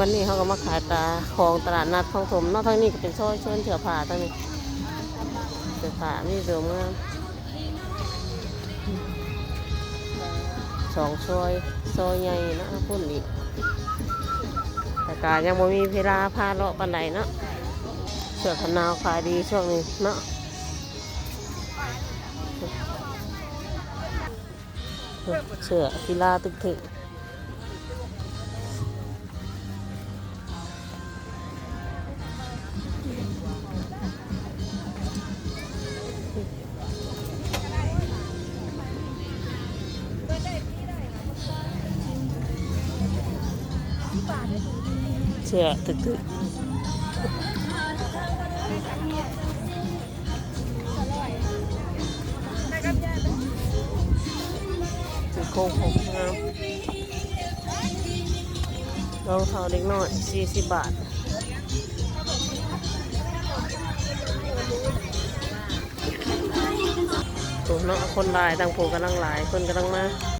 ວັນນີ້ເຮົາກໍມາຂາຍຕາ ຂອງຕະຫຼາດນັດຄອງຖົມເນາະ. ທາງນີ້ກໍເປັນຊອຍເຊີນເສື້ອຜ້າ ທາງນີ້ເສື້ອຜ້າມີເສີມງາມ ສອງຊອຍ ຊອຍໃຫຍ່ເນາະ ພຸ້ນອີກ ແຕ່ກະຍັງບໍ່ມີເວລາພາເລາະປານໃດເນາະ. ເສື້ອກັນໜາວຂາຍດີຊ່ວງນີ້ເນາະ ເສື້ອກິລາຕຶກໆ. ເສື້ອຕຶກໆ ໂອ້ໂຫ ງາມ. ລອງເທົາເດັກນ້ອຍ ສີ່ສິບບາດ. ໂອ້ເນາະ ຄົນຫຼາຍ ທາງຜູ້ກຳລັງຫຼາຍ ຄົນກຳລັງມາ.